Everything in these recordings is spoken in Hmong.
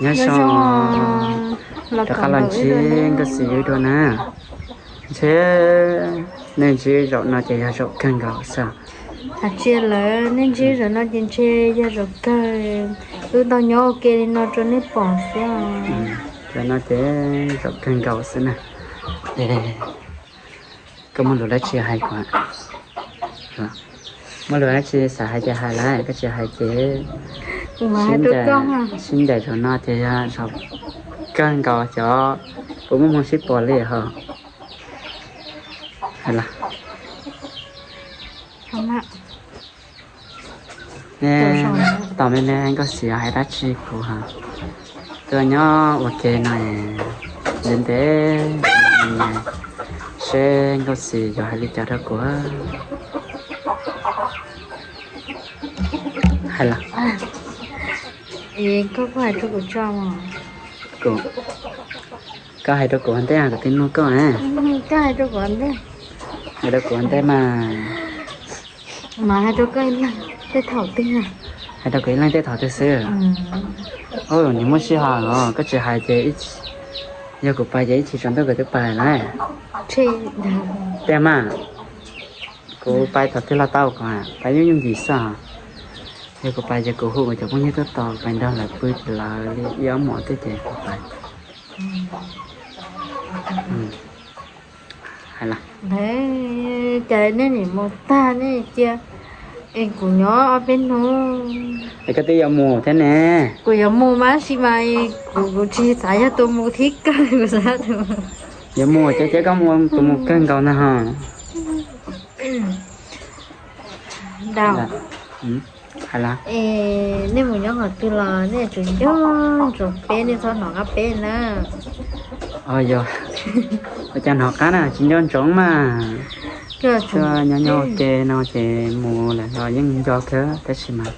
Nyob zoo, rov qab los ntsib Nkauj Xis wb dua na. Ntshe nej ntsib zaum no ces yog zaum kawg nkaus xwb. Hais tsis lawv, nej ntsib zaum no ces ntshe yog zaum kawg, wb tau nyob ua ke li no rau nej pom xwb. Zaum no ces zaum kawg nkaus xwb na. Koj muaj lus dab tsi hais kuv? Muaj lus dab tsi xav hais ces hais lawm, koj tsis hais ces sib ncaim zaum no ces yog zaum kawg nkaus cov kuv muaj hmoo sib pom li ho. Hais los. Tos me me Nkauj Xis hais dab tsi kuv ha. Tuaj nyob ua ke no ntev ntev, seb Nkauj Xis yuav hais li cas rau kuv. Hais los. Koj hais rau kuv tso. Koj hais rau kuv ua ntej, kuv thiaj nug koj. Koj hais rau kuv ua ntej. Hais rau kuv ua ntej mas. Mas hais rau koj ib leeg tej thaum twg? Hais rau kuv ib leeg tej thaum twg xwb? Nws muaj sij hawm os, koj tsis hais ces yog kuv pais ces ib chim tsaus ntuj kuv twb pais lawm. Tiag mas, kuv pais thaum twg los tau, kuv pais yooj yooj yim xwb os. Yog kuv pais ces kuv hu kuv cov phooj ywg tuaj tos, pais nrog lawv pw ces lawv li ib ob hmos thiab ces kuv pais. Hais los. Cas nej nim mus tag nej cia es kuv nyob ob peb hnub. Es koj twb yuav mus thiab ne? Kuv yuav mus mas tab sis mas kuv, kuv tsis xav yog tus mus thib kawg, kuv xav tus. Yuav mus ces cia koj mus, tus mus kawg nkaus ntag ho. Dau. Hais los. Es nej mus nyob qhov twg los nej yuav tsum nco ntsoov peb, nej txhob hnov qab peb na. Yog, ua cas hnov qab na, tsis nco ntsoov mas. Tuaj nyob nyob ua ke no ces mus lawm los yeej nco kawg tab sis mas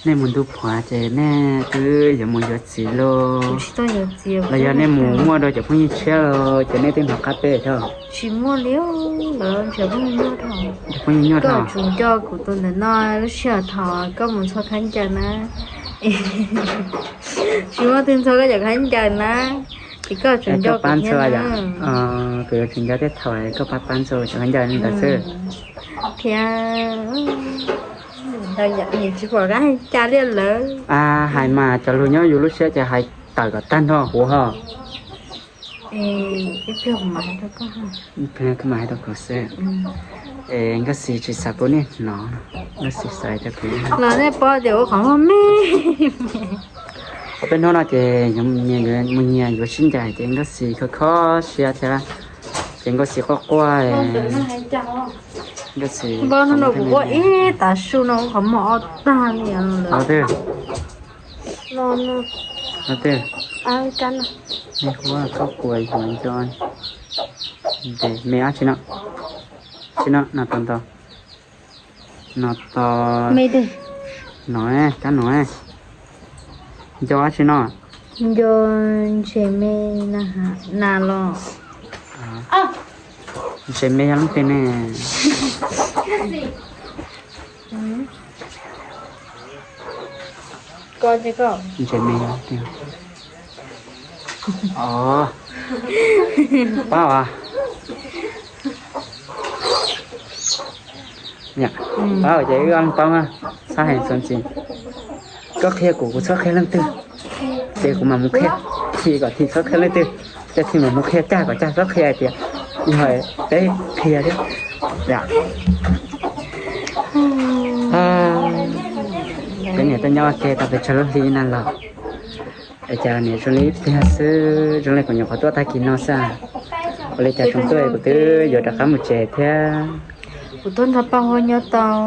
nej mus ntu phuav ces nej twb yuav mus yuav txiv los, los yog nej mus muaj dua cov phooj ywg tshiab los ces nej twb hnov qab peb thiab. Tsis muaj li, lawv ntshe phooj ywg nyuaj dhau. Phooj ywg nyuaj dhau. Koj tsum nco kuv tus ntawm no lub sij hawm thaum koj mus ntxhua khaub ncaws na. Tsis muaj twg ntxhua koj cov khaub ncaws na, ces koj tsum nco kuv thiab na. Kuv yuav tsum nco tej thaum koj pab pab ntxhua cov khaub ncaws li ntawd xwb. Thiab tsis pom koj hais cas li lawm. Hais mas cov lus nyob yus lub siab ces hais tawm kom tag nrho huv ho. Hais rau kuv xwb. Es Nkauj Xis tsis xav pub nej hnov, Nkauj Xis xav rau kuv los nej paub tias ua qhov muag me. Ob peb hnub no ces mus nyias yuav sib ncaim ces Nkauj Xis kho kho siab thiab, ces Nkauj Xis quaj quaj. Nkauj Xis, hnub no kuv quaj ib tav su no ua qhov muag ob tag li. Twg? Nej hu koj kuas yuav nco. Me ab tsi no, tsi no no to nto, no to, no kab no, nco ab tsi no, nco ntses me na los. Ntses me yog leej twg ne? Ntses me, pab os. Pab os ces wb ob leeg paub, txhob hais txuas ntxiv. Koj qhia kuv, kuv txhob qhia leej twg, ces kuv mam mus qhia Thi kom Thi txhob qhia leej twg, ces Thi mam mus qhia Cag kom Cag txhob qhia hais tias yog peb qhia thiab. Peb niam tuaj nyob ua ke tau pes tsawg lub hli na los, es cas niam zoo li ib pliag xwb, zoo li kuv nyuam qhuav tuaj tag kis no xwb. Ua li cas tsoom tuaj kuv twb yuav rov qab mus tsev thiab. Kuv tuaj nrog Paj Huab nyob tau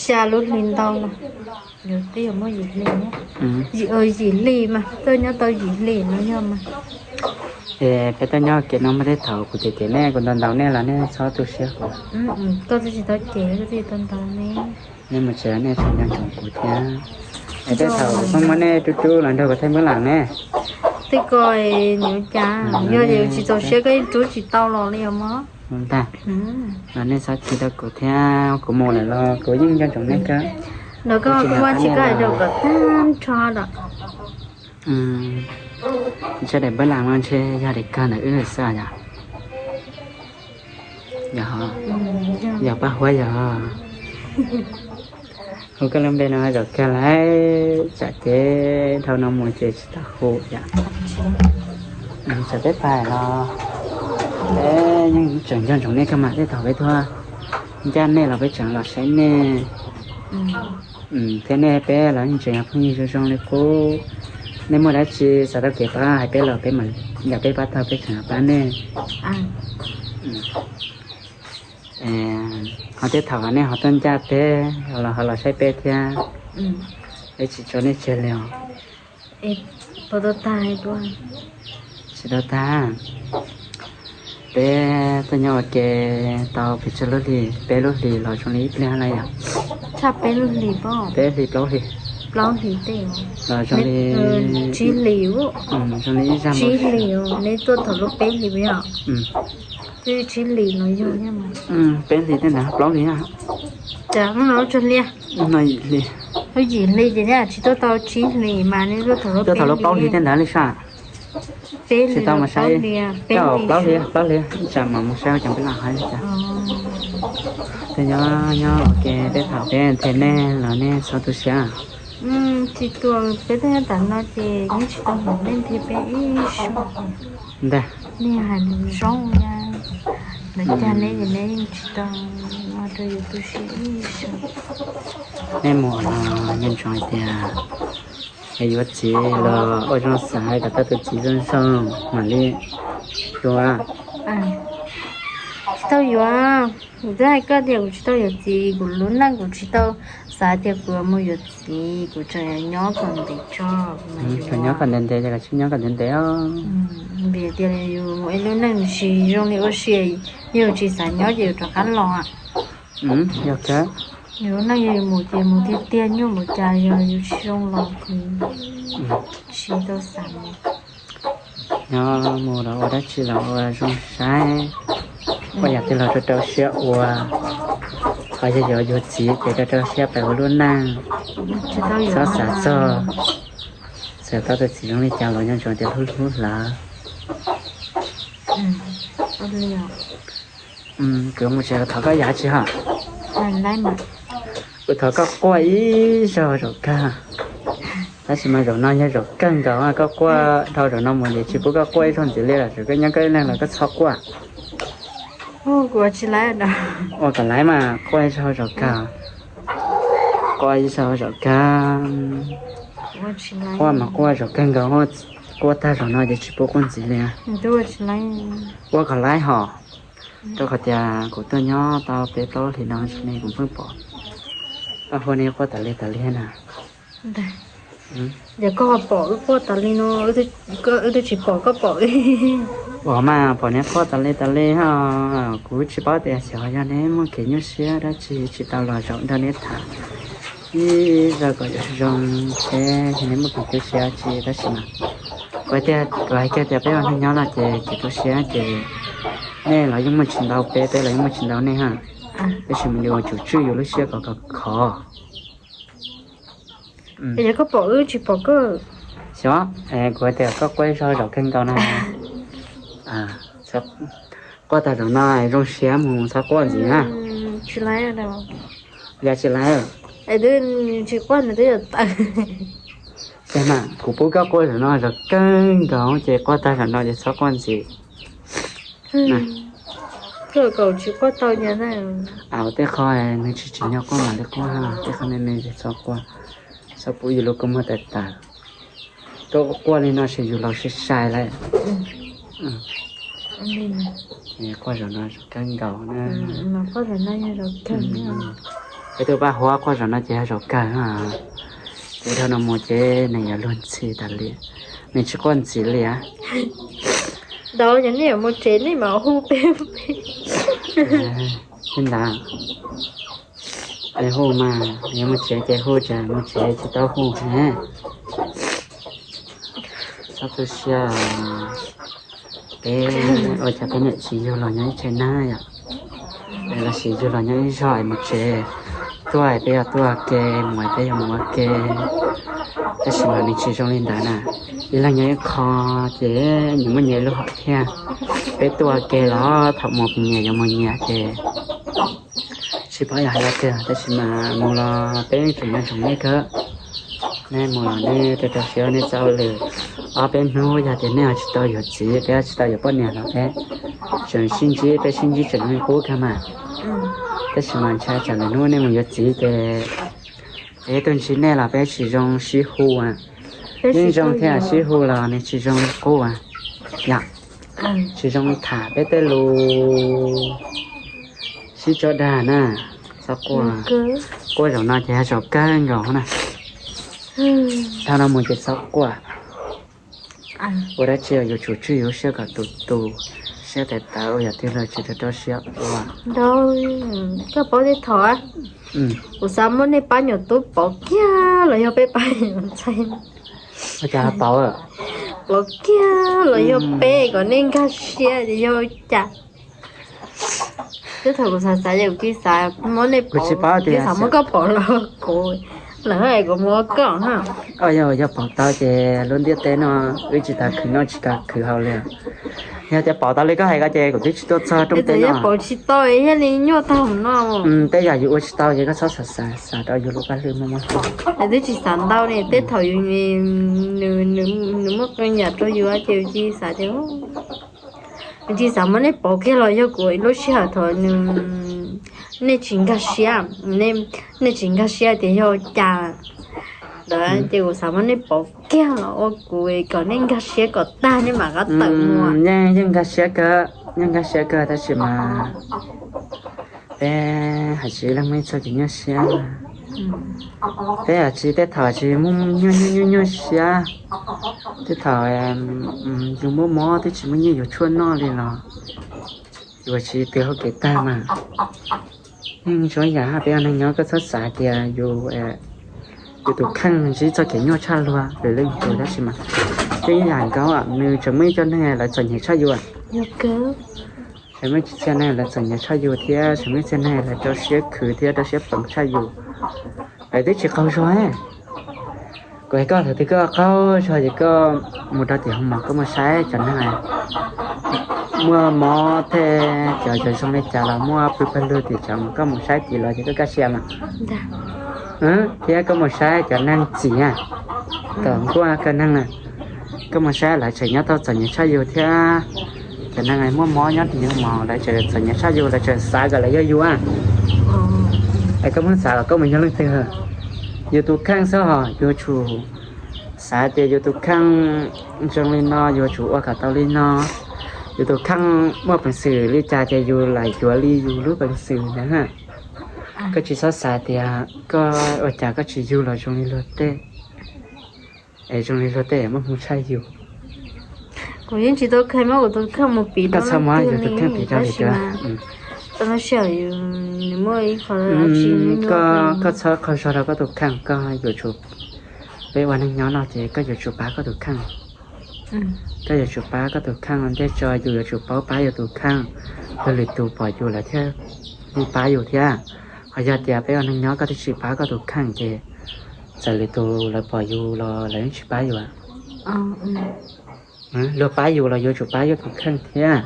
xya lub hli ntau los, twb yuav muaj yim hli, yim hli mas, tuaj nyob tau yim hli no yog mas. Es peb tuaj nyob ua ke no muaj tej thaum kuv cem cem nej, kuv ntaus ntaus nej los nej txhob tu siab kuv. Koj twb tsis tau cem, koj twb tsis tau ntaus ne. Nej mus tsev nej tseem nco ntsoov kuv thiab. Es tej thaum pheej muab nej rub rub los nrog kuv thaij npwb lam ne. Tej ko nws ua cas, yog ces tsis txaus siab koj yeej rub tsis tau los li os mog. Ntag, los nej txhob chim rau kuv thiab, kuv mus lawm los kuv yeej nco ntsoov nej kawg. Los koj kuj muab tsis koj hais rau kom tag nrho los. Ntshe daim npawb las no ntshe yog daim kawg ntawm wb xwb yom. Yog, yog pab huab yog. Hu koj lub npe no zaum kawg lawm, tsam ces dhau no mus ces tsis tau hu yom. Tsam peb pais los peb yeej tseem nco ntsoov nej kawg mas tej thaum peb tuaj ncaj nej los peb tseem los saib nej. Thiab nej peb los yeej tseem yog phooj ywg zoo zoo li qub. Nej muaj dab tsi xav tau kev pab hais peb los peb mam, yog peb pab tau peb tseem pab nej. Ho tej thaum nej ho tuaj ncaj peb los ho los saib peb thiab, peb tsis tso nej tseg li os. Tsis tau tag. Peb tuaj nyob ua ke tau pes tsawg lub hlis, peb lub hlis los zoo li ib pliag lawm yom. Tshaj peb lub hlis pob. Peb hlis plaub hlis. Plaub hlis tej los zoo li tsib hlis. Zoo li ib zaj tsib hlis. Neb tuaj thaum lub peb hlis puas yog? Twb tsib hlis los yog thiab mas. Peb hlis tej ntawd plaub hlis. Cas no tsawg hli? No yim hli. Lub yim hli ces neb tsis tuaj tau tsib hlis mas neb tuaj thaum lub plaub hlis tej ntawd li sas. Tsis tau mus saib. Plaub hlis, plaub hlis, ib tsam mam mus saib ua cas peb lam hais li cas. Tej nyob nyob ua ke peb thaum peb them nej los nej txhob tu siab. Tsis tuaj, peb tuaj nyob tam no ces yeej tsis tau hnov nej nthi peb ib zaug. Ntag. Nej hais lus zoo na, lawv cag neb ces neb yeej tsis tau ua rau yus tu siab ib zaug. Nej mus los nco ntsoov hais tias es yuav txiv los ua zoo xav kom tau tus txiv zoo zoo mam li yuav. Tsis tau yuav. Kuv twb hais koj tias kuv tsis tau yuav txiv, kuv lub neej kuv tsis tau xav tias kuv yuav mus yuav txiv, kuv tseem yuav nyob kom ntev tso. Tseem nyob kom ntev ntev ces koj tsis nyob kom ntev ntev os. Vim tias yus mus ib lub neej tsis zoo li ua si, yog yus tsis xav nyob ces yus rov qab los. Yog kawg. Yus lub neej yog yus mus ces mus tiag tiag, nyuaj npaum cas yog yus tsis zoo los ces tsis tau xav mus. Nyob mus los ua dab tsi los ua zoo saib, ua yam twg los rau rau siab ua. Ho yog yuav yuav txiv ces rau rau siab pais ua lub neej, txhob xav txog, xav tau tus txiv zoo li cas los nco ntsoov tias hlub hlub lawv. Kuv mus tsev, kuv thov koj yam tsi hos? Kuv thov koj quaj ib zaug zaum kawg. Tab sis mas zaum no yog zaum kawg nkaus, koj quaj dhau zaum no mus ces tsis pub koj quaj ib zaug ntxiv li lawm, txawm koj nyob koj ib leeg los koj txhob quaj. Ua kom laiv mas quaj ib zaug zaum kawg. Quaj ib zaug zaum kawg. Quaj mas quaj zaum kawg nkaus, quaj tag zaum no ces tsis pub quaj ntxiv li. Ua kom laiv hos, rau qhov tias kuv tuaj nyob tau peb plaub hlis no ne kuv pheej pom koj hu ne quaj tas li tas li na. Yog koj pom wb quaj tas li no, wb twb tsis pom koj pom. Ua mas pom neb quaj tas li tas li, kuv tsis paub tias xyov yog neb muaj kev nyuaj siab dab tsi tsis tau los zaum nrog neb tham ib zaug kom zoo seb neb muaj kev tu siab tsi, tab sis mas kuv hais tias, kuv hais kiag tias peb ua neeg nyob no ces kev tu siab ces nej los yeej muaj tsis ntau peb, peb los yeej muaj tsis ntau nej ha. Tab sis mas yus tsum tswj yus lub siab kom khov khov. Yog koj pom wb tsis pom koj. Xyov, kuv hais tias koj quaj ib zaug zaum kawg nkaus na. Quaj tag zaum no zoo siab mus txhob quaj ntxiv na. Yog tsis laiv, tsis quaj nws twb yuav tawm. Ces mas kuv pub koj quaj zaum no zaum kawg nkaus ces quaj tag zaum no ces txhob quaj ntxiv. Koj kaum tsis quaj tau. Tej qho nws tsis tsim nyog quaj mam li quaj, tej qho me me ces txhob quaj, txhob pub yus lub kua muag tawv tawv. Koj quaj li no ces yus laus sai sai lawm. Quaj zaum no zaum kawg nkaus na. Peb tuaj pab huab quaj zaum no ces yog zaum kawg. Ces dhau no mus ces nws yuav luag ntxhi tas li, nws tsis quaj ntxiv li. Ntawd ces nej yuav mus tsev nej mam hu peb. Li ntawd, hu mas yuav mus tsev ces hu, tsis mus tsev tsis tau hu he. Txhob tu siab, peb ua cas peb niam tsis yug los nyob ib tsev neeg yom, los sis yug los nyob ib zog es mus tsev. Tuaj peb yuav tuaj ua ke, mus peb yuav mus ua ke, tab sis mas nws tsis zoo li ntawd na. Ib leeg nyob ib qho ces nyias muaj nyias lub hom thiab. Peb tuaj ua ke los thaum mus nyias yuav mus nyias ces tsis paub yog hais li cas, tab sis mas mus los peb tseem nco ntsoov nej kawg. Nej mus los nej rau rau siab nej txoj hauj lwm. Ob peb hnub yog tias nej ho tsis tau yuav txiv, peb tsis tau yuav poj niam los peb tseem sib ntsib, peb sib ntsib tseem qub kawg mas. Tab sis mas ntshai tsam lwm hnub nej mus yuav txiv ces peb tuaj ntsib nej los peb tsis zoo sib hu. Yeej zoo thiab, sib hu los nws tsis zoo li qub. Yog tsis zoo tham peb tej lus sib tso dag na. Txhob quaj, quaj zaum no ces yog zaum kawg nkaus na. Dhau no mus ces txhob quaj. Ua dab tsi los yuav tsum tswj yus lub siab kom tus tus siab tais tawv, ua yam twg los tsis rau rau siab ua. Koj paub tej thaum kuv xav muab nej pab nyuam tub pauv kiag los yog peb pab nyuam ntxhais pauv kiag los yog peb kom nej nkag siab ces yog ua cas? Tej thaum kuv xav xav ces kuv tsis xav muab nej pauv, kuv tsis xav muab koj pauv los kuv, lawv hais kuv muab koj. Yog pauv tau ces lub ntiaj teb no wb tsis tas khwv noj tsis tas khwv haus li. Yog tias pauv tau li koj hais ko ces kuv twb tsis tuaj txog rooj teb no. Yog pauv tsis tau thiaj li nyuaj tag no. Tej yam yus ua tsis tau ces koj txhob xav xav, xav rau yus lub paj hlwb muaj muaj. Twb tsis xav ntau li, tej thaum yus, nws muaj qee yam rau yus ces yus tsis xav tias, yus tsis xav muab nej pauv kiag los yog kuv lub sij hawm thaum nej tsis nkag siab, nej tsis nkag siab tias yog cas ntawd ces kuv xav muab nej pauv kiag los ua kuv kom nej nkag siab kom tag nej mam qab tawm mus. Yeej, yeej nkag siab kawg, yeej nkag siab kawg tab sis mas peb hais tsis leej muaj ib txoj kev nyuaj siab. Peb hais tsis, tej thaum tsis muaj nyuaj nyuaj nyuaj siab, tej thaum yus muaj mob twb tsis muaj nyiaj yuav tshuaj noj li los yus tsis tw hau kev tag mas. Yeej tsuas yam peb ua neeg nyob koj txhob xav tias yus, yus tus kheej ntsib txoj kev nyuaj tshaj luag lwm leej twg tab sis mas yeej yam nkaus nws tseem muaj ib co neeg lawv txom nyem tshaj yus. Tseem muaj ib txhia neeg lawv txom nyem tshaj yus thiab tseem muaj ib txhia neeg lawv rau siab khwv thiab rau siab peem tshaj yus. Es twb tsis qaug zog. Kuv hais koj thaum twg koj qaug zog ces koj mus rau tim hoos mos koj mus saib cov neeg muaj mob thiab cov zoo li cas los muaj pw pawg lug tim cov mas koj mus saib tim los ces koj kaj siab mas. Thiab koj mus saib cov neeg txim, tom nkuaj koj neeg na, koj mus saib lawv tseem nyob tau txom nyem tshaj yus thiab cov neeg muaj mob nyob tim hoos mos lawv tseem txom nyem tshaj yus, lawv tseem xav kom lawv yog yus. Es koj muab xav kom koj mus yog leej twg? Yus tus kheej xwb hos yuav tsum xav tias yus tus kheej zoo li no yuav tsum ua kom tau li no, yus tus kheej muaj peev xwm li cas ces yus lam yuav li yus lub peev xwm ntag. Koj tsis txhob xav tias koj ua cas koj tsis yug los zoo li luag tej, es zoo li luag tej muaj hmoo tshaj yus. Kuv yeej tsis tau kheev muab kuv tus kheej mus piv rau leej twg li, tab sis mas tau no sij hawm muaj ib qho, koj txhob qaug zog rau koj tus kheej, koj yuav tsum, peb ua neeg nyob no ces koj yuav tsum pab koj tus kheej. Koj yuav tsum pab koj tus kheej, ntej tso yus yuav tsum paub pab yus tus kheej, yog lwm tus pom yus lawv thiaj li pab yus thiab. Ho yog tias peb ua neeg nyob koj twb tsis pab koj tus kheej ces txawm lwm tus lawv pom yus los lawv yeej tsis pab yus. Luag pab yus los yuav tsum pab yus tus kheej thiab.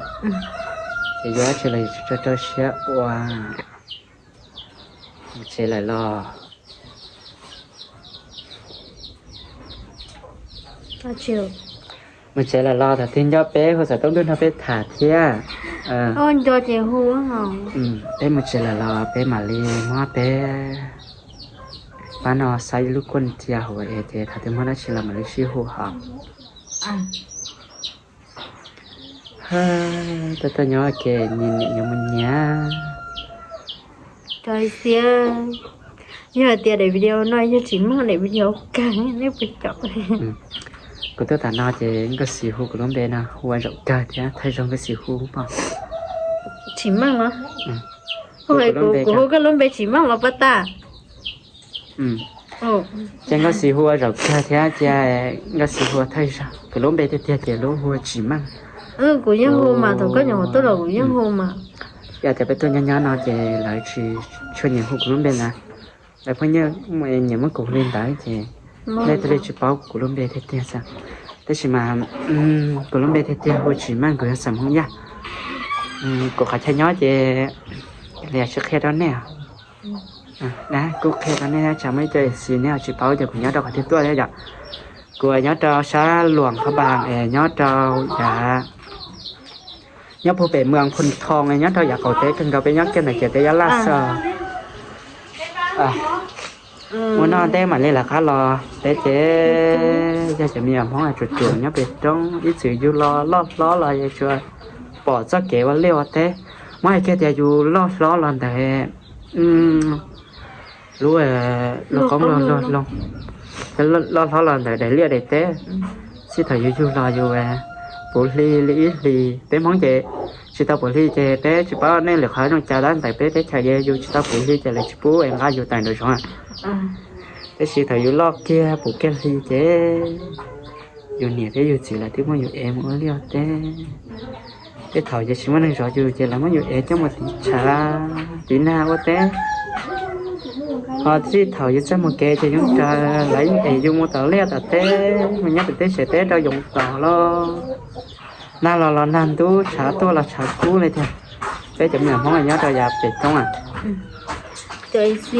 Ces yuav dab tsi los yuav tsum rau rau siab ua. Mus tsev lawm los? Mus tsev lawm los, thaum twg nco peb hu xov tooj ntuj nrog peb tham thiab. Nco ces hu. Peb mus tsev lawm los peb mam li muab peb pab no saib ib lub kuaj cia hauv es ces thaum twg muaj dab tsi los mam li sib hu hos. Tuaj tuaj nyob ua ke, nyias nyias yuav mus nyias. Yog hais tias daim video no yog tsis meej daim video kawg nej puas cov? Kuv tuaj tam no ces nkauj Xis hu kuv lub npe no hu ua zaum kawg thiab, thawj zaug nkauj Xis hu pom. Tsis meej los? Kuv hu koj lub npe tsis meej los pab tag. Ces nkauj Xis hu ua zaum kawg thiab, ces nkauj Xis hu ua thawj zaug. Kuv lub npe tiag tiag ces lub hu ua tsis meej. Kuv yeej hu mas, thaum koj nyuam qhuav tuaj los kuv yeej hu mas. Yog tias peb tuaj nyob nyob no ces lawv tsis tshua nyiam hu kuv lub npe ntawd. Lawv phooj ywg nyiam muab kuv hu li ntawd ces nej thiaj li tsis paub kuv lub npe tiag tiag xwb. Tab sis mas kuv lub npe tiag tiag hu Tsim Meej, kuv yog xeem Hmoob Yaj. Kuv qhov chaw nyob ces li sib qhia rau nej. Kuj qhia rau nej, tsam muaj ib co xis nej ho tsis paub ces kuv nyob rau qhov twg tuaj thiab yom. Kuv nyob rau sab Luam Phab Npas es nyob rau yav, nyob puag pem Muas Phoo Thoo, nyob rau yav qaum teb kawg nkaus, peb nyob kiag ntawm ciam teb Yab Laj xwb. Ua no teb mam li lawv qab los teb ces yog cov me nyuam Hmoob tsuas tsuas nyob pem roob ib txwm yug los loj hlob los yuav tsuas pom txoj kev ua liaj ua teb. Muab hais kiag tias yus loj hlob los ntawm lub, lub qoob loj hlob los ntawm daim liaj daim teb, txij thaum yus yug los yus puv hli li ib hlis. Peb Hmoob ces tsis tau puv hli ces peb tsis paub nej lwm qhov zoo cas, tab ntawm peb teb chaws yus tsis tau puv hli ces lawv tsis pub es nqa yus tawm nraum zoov. Tab sis thaum yus loj kiag puv kiag hli ces yus niam thiab yus txiv lawv twb muab yus ev mus ua liaj ua teb. Tej thaum ces tsis muaj neeg zov yus ces lawv muab yus ev coj mus tiv tshav tiv nag ua teb. Ho txij thaum yus txawj mus kev ces yoov raws lawv yeej ev yus mus tom liaj tom teb, mus nyob pem teb siav teb rau yoov tom los, nag los los nag ntub, tshav tuaj los tshav kub li tiag. Peb cov me nyuam Hmoob nyob rau yav pem roob a. Cov xis,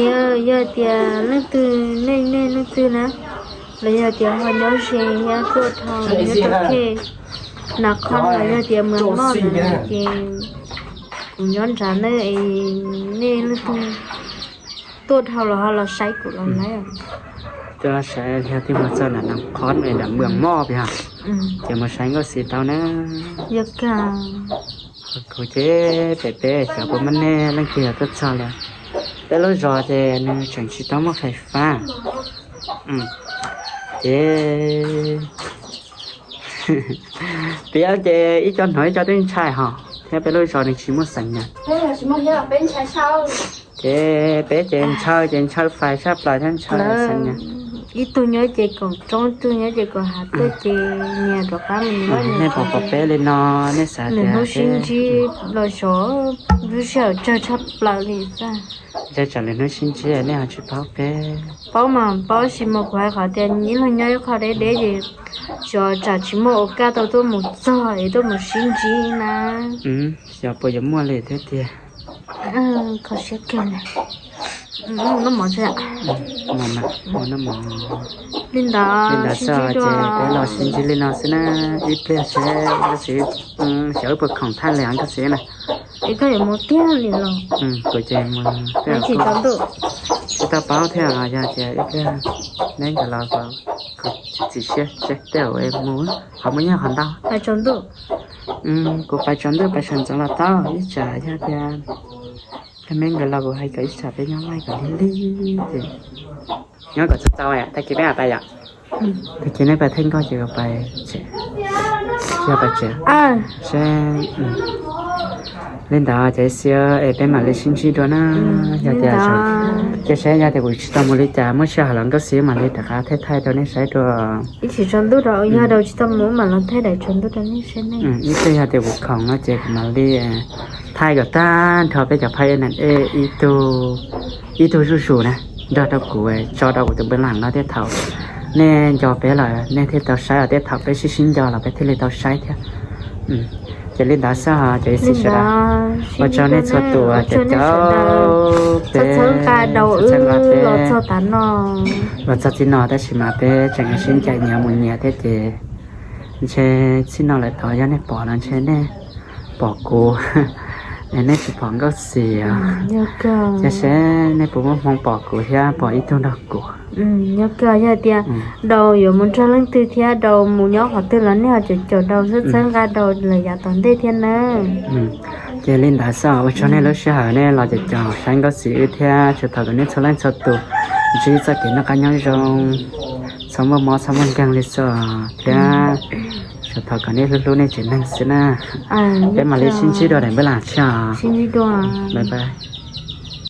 yog tias leej twg, nej nej leej twg na, los yog tias ho nyob ze thiab tuaj dhau nyob rau khej Nas Khoos los yog tias Muas Moj ntawd ces kuv nyob nrad na, es nej leej twg tuaj dhau los ho los saib kuv los lawm. Tuaj saib yog twg mus txog nram Nas Khoos es nram Muas Moj pem, ces mus saib Nkauj Xis tau na. Yog kawg. Kuv ces pem peb xyov puas muaj nej leej twg tuaj txog li. Peb lub zos ces nws tseem tsis tau muaj fais fab. Ces piav ces ib co hnov ib co twb ntshai hos, thiab peb lub zos nws tsis muaj xeem nyas. Ces peb ces ntshaw ces ntshaw fais tshaj plaws thiab ntshaw xeem nyas. Ib tug nyob ces kaum roob, ib tug nyob ces kaum hav tuaj ces nias rov qab mus. Nej pom pom peb li no, nej xav tias hnub sib ntsib los zov lub sij hawm tsawg tshaj plaws li. Ntshe tsam lwm hnub sib ntsib nej ho tsis paub peb. Paub mas paub, sis mas kuv hais qhov tias ib leeg nyob ib qho deb deb ces xyov tsam tsis muaj ua kaj tau tuaj mus txog es tuaj mus sib ntsib na. Xyov puas yuav muaj li thiab tiag. Kho siab kawg li. Noj mov tso. Li ntawd, li ntawd xwb ces peb los sib ntsib li no xwb na. Ib pliag seb Nkauj Xis, xyov wb puas khoom thaij li Nkauj Xis na. Es koj yuav mus tiag li los? Kuv ces mus tiag. Tsis tau paub thiab, yog tias ib pliag neb nkawd los kuv txiav txim siab seb tej zaum mus, qhov muaj nyiaj qhov ntau. Kuv pais tsaus ntuj pais sawv ntxov los tau, ib tsam yog tias peb nkawd los kuv hais kom ib tsam peb nyob laij kom lig lig ces nyob kom txaus txaus, tag kis peb mam pais yom. Tag kis nej pais theej nkauj ces kuv pais tsev, yog pais tsev seb. Li ntawd ces xwb es peb mam li sib ntsib dua na. Yog tias, cia seb yog tias kuv tsis tau mus li cas muaj sij hawm los Nkauj Xis mam li rov qab thaij thaij rau nej saib dua. Ib tsis tau mus mam los thaij daim tsaus ntuj rau nej saib ne. Ib pliag yog tias kuv khoom no ces kuv mam li thaij kom tag nrho peb cov phaj ib tug, ib tug zuj zus na, nrog rau kuv, tso rau kuv tus npawb las no, tej thaum nej nco peb lawm nej thiaj tau saib, tej thaum peb sib sib nco los peb thiaj li tau saib thiab. Ces li ntawd xwb os cov xib sawv daws, ua tsaug nej txhua tus uas caum caum peb, txhawb nqa peb los txog txij no, tab sis mas peb tseem sib ncaim nyias mus nyias thiab ces ntshe txij no lawm tod yog nej pom los ntshe nej pom kuv, nej tsis pom Nkauj Xis os. Cia seb nej puas muaj hmoo pom kuv thiab pom ib tug nrog kuv. Yog kawg, yog tias Dau yuav mus nrog leej twg thiab Dau mus nyob qhov twg los nej ho caum caum Dau, txhawb nqa Dau lawm yav tom ntej thiab nawb. Ces li ntawd xwb os, ua tsaug nej lub sij hawm nej los caum caum saib Nkauj Xis wb thiab tsuas thov kom nej txhua leej txhua tus ntsib txoj kev noj qab nyob zoo, txhob muaj mob txhob muaj nkeeg li xwb os, thiab tsuas thov kom nej hlub hlub nej tsev neeg xwb na. Peb mam li sib ntsib dua daim npawb las tshiab os. Bye bye.